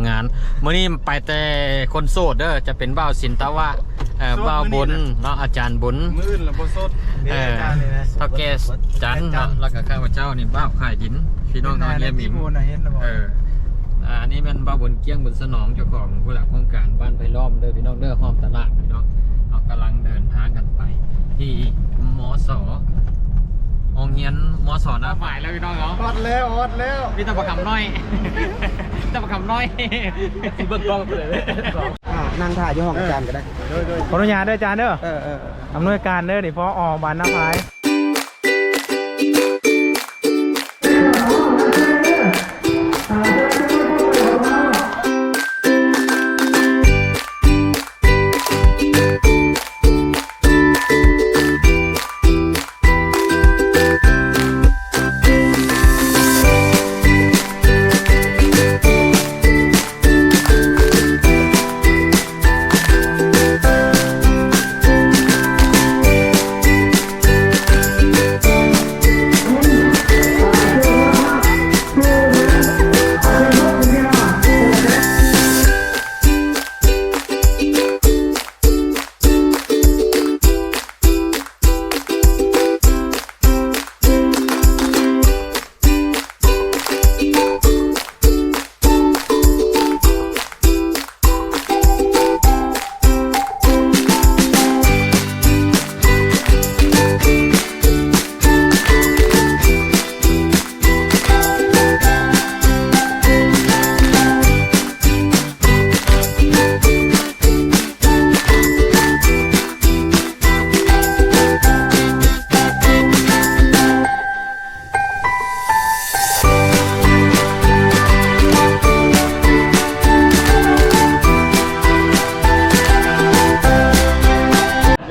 ງານມື້ນີ້ໄປແຕ່ຄົນໂສດເດີ ຈະເປັນບ່າວສິນຕະວະ ເອີ ບ່າວບຸນເນາະ ອາຈານບຸນ ມື້ອື່ນລະບໍ່ສົດ ເອີ ເຖົ້າແກ່ຈັນເນາະ ແລ້ວກໍຂ້າພະເຈົ້ານີ້ບ່າວຂາຍດິນ ພີ່ນ້ອງເຮົາຮຽນອີກ ເອີ ອັນນີ້ແມ່ນບ່າວບຸນກ້ຽງ ບຸນສະໜອງ ເຈົ້າຂອງຜູ້ຫຼັກໂຄງການບ້ານໄຜ່ລ້ອມເດີພີ່ນ້ອງເດີ ຮອບຕະຫຼາດພີ່ນ້ອງ ເຮົາກຳລັງເດີນທາງກັນໄປທີ່ ມສ ໂຮງຮຽນ ມສ ນາຝາຍແລ້ວພີ່ນ້ອງເນາະ ຮອດແລ້ວ ຮອດແລ້ວ ມີແຕ່ບັກຄຳນ້ອຍ ມີແຕ່ບັກຄຳນ້ອຍ ຊິເບິ່ງກ້ອງໄປເລີຍ ອ່າ ນັ່ງຖ້າຢູ່ຫ້ອງອາຈານກໍໄດ້ ໂດຍໆ ຂໍອະນຸຍາດເດີອາຈານເດີ ເອີໆ ອຳນວຍການເດີນີ້ ພໍອ ບ້ານນາຝາຍ.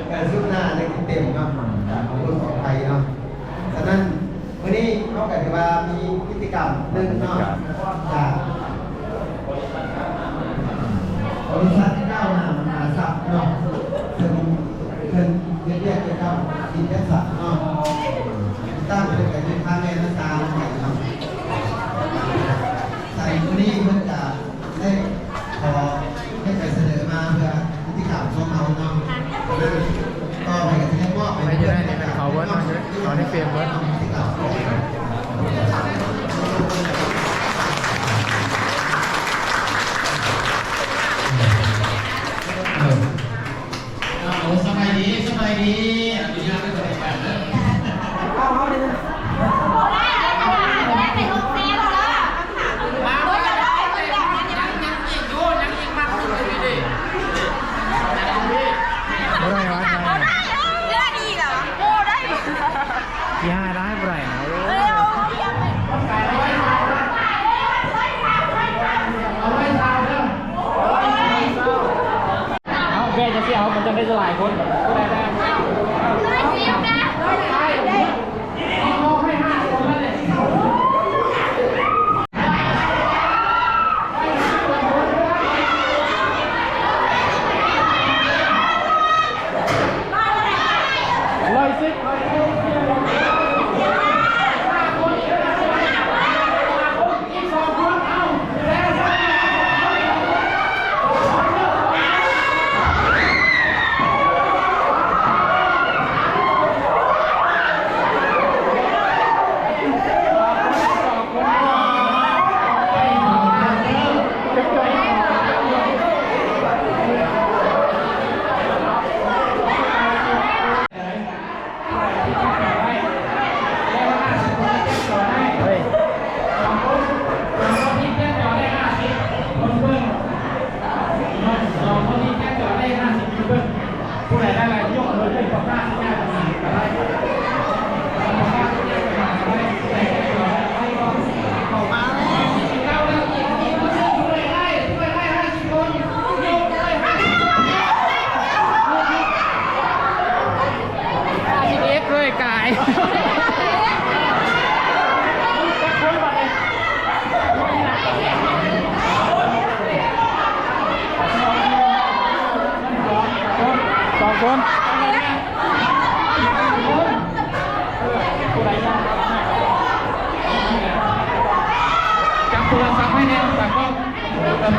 ແຕ່ຊຸດໜ້ານີ້ຄືເຕັມເນາະ ຂອງລຸ້ນຂອງໄທເນາະ ສະນັ້ນ ມື້ນີ້ເຮົາກໍຖືວ່າມີກິດຈະກຳໜຶ່ງເນາະ ຈາກບໍລິສັດກ້າວໜ້າມະຫາຊັບເນາະ ເຊິ່ງເພິ່ນເຮັດວຽກກ່ຽວກັບດິນຈັດສັນເນາະ ຕັ້ງເພິ່ນກໍຢູ່ທາງແມ່ນ້ຳຕານເນາະ ໃສ່ມື້ນີ້ເພິ່ນກໍ ໄດ້ຂໍໃຫ້ໄປສະເໜີມາເພື່ອນິຕິກຳຂອງເຮົາເນາະ ຕໍ່ໄປກໍຈະໄດ້ມອບໃຫ້ ໄປຢູ່ໃນນີ້ແມ່ນເຂົາເບິດເນາະ ເຂົາໃນເຟຣມເບິດ ເອີ ເອົາ ສະບາຍດີ ສະບາຍດີ ອະນຸຍາດໃຫ້ບໍລິການ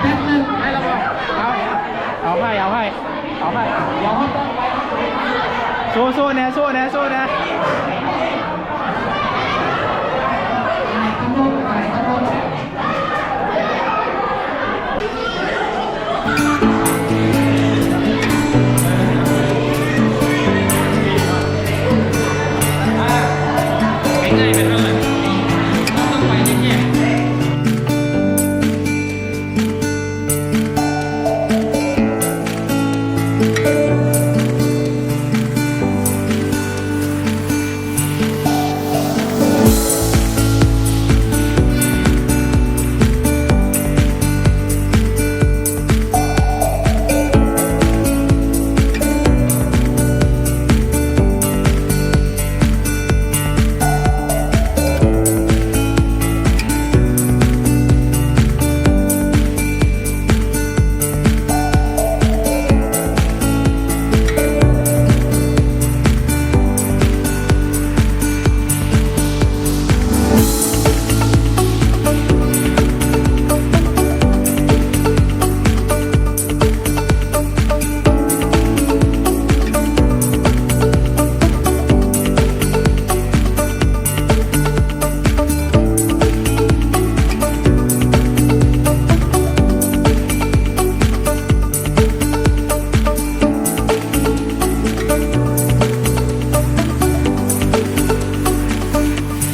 ແປັບໜຶ່ງ ໃຫ້ລະບໍ່ ເອົາ ເອົາໃຫ້ ເອົາໃຫ້ ເອົາໃຫ້ ດຽວເຮົາຕ້ອງໄປ ໂຊ ໂຊແດ່ ໂຊແດ່ ໂຊແດ່.